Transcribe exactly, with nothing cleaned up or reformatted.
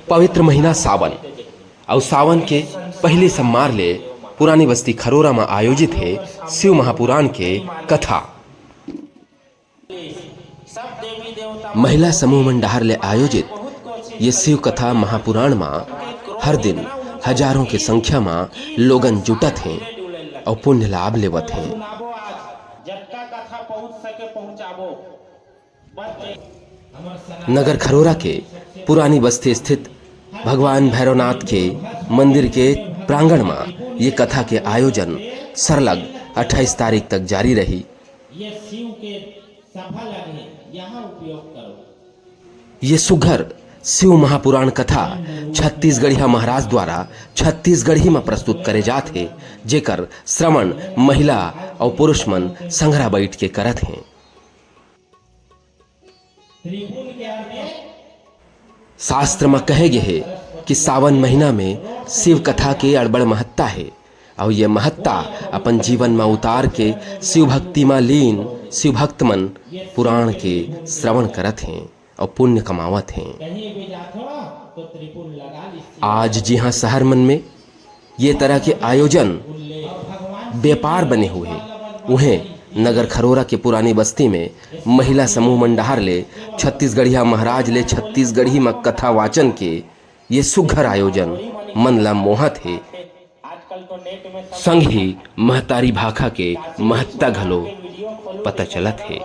पवित्र महीना सावन, अउ सावन के पहिली सम्मार ले पुरानी बस्ती खरोरा म आयोजित हे शिव महापुराण के कथा। महिला समूह मन डहार ले आयोजित ये शिव कथा महापुराण म हर दिन हजारों के संख्या म लोगन जुटत हें अउ पुण्य लाभ लेवत हें। नगर खरोरा के पुरानी बस्ती स्थित भगवान भैरवनाथ के मंदिर के प्रांगण म ये कथा के आयोजन सरलग अट्ठाईस तारीख तक जारी रही। ये शिव के सफल अंग हे, यहाँ उपयोग करो। ये सुघर शिव महापुराण कथा छत्तीसगढ़िया महाराज द्वारा छत्तीसगढ़ी म प्रस्तुत करे जात हे, जेकर श्रवण महिला अउ पुरुष मन संघरा बइठ के करत हें। शास्त्र म कहे गे हे कि सावन महीना में शिव कथा के अड़बड़ महत्ता हे, अउ ये महत्ता अपन जीवन म उतार के शिव भक्ति म लीन शिव भक्त मन पुराण के श्रवण करत हें अउ पुण्य कमावत हें। आज जिहां शहर मन में ये तरह के आयोजन बेपार बने हुए हे, उहें नगर खरोरा के पुरानी बस्ती में महिला समूह मन डहार ले छत्तीसगढ़िया महाराज ले छत्तीसगढ़ी म कथा वाचन के ये सुघर आयोजन मन ला मोहत हे। संग ही महतारी भाखा के महत्ता घलो पता चलत हे।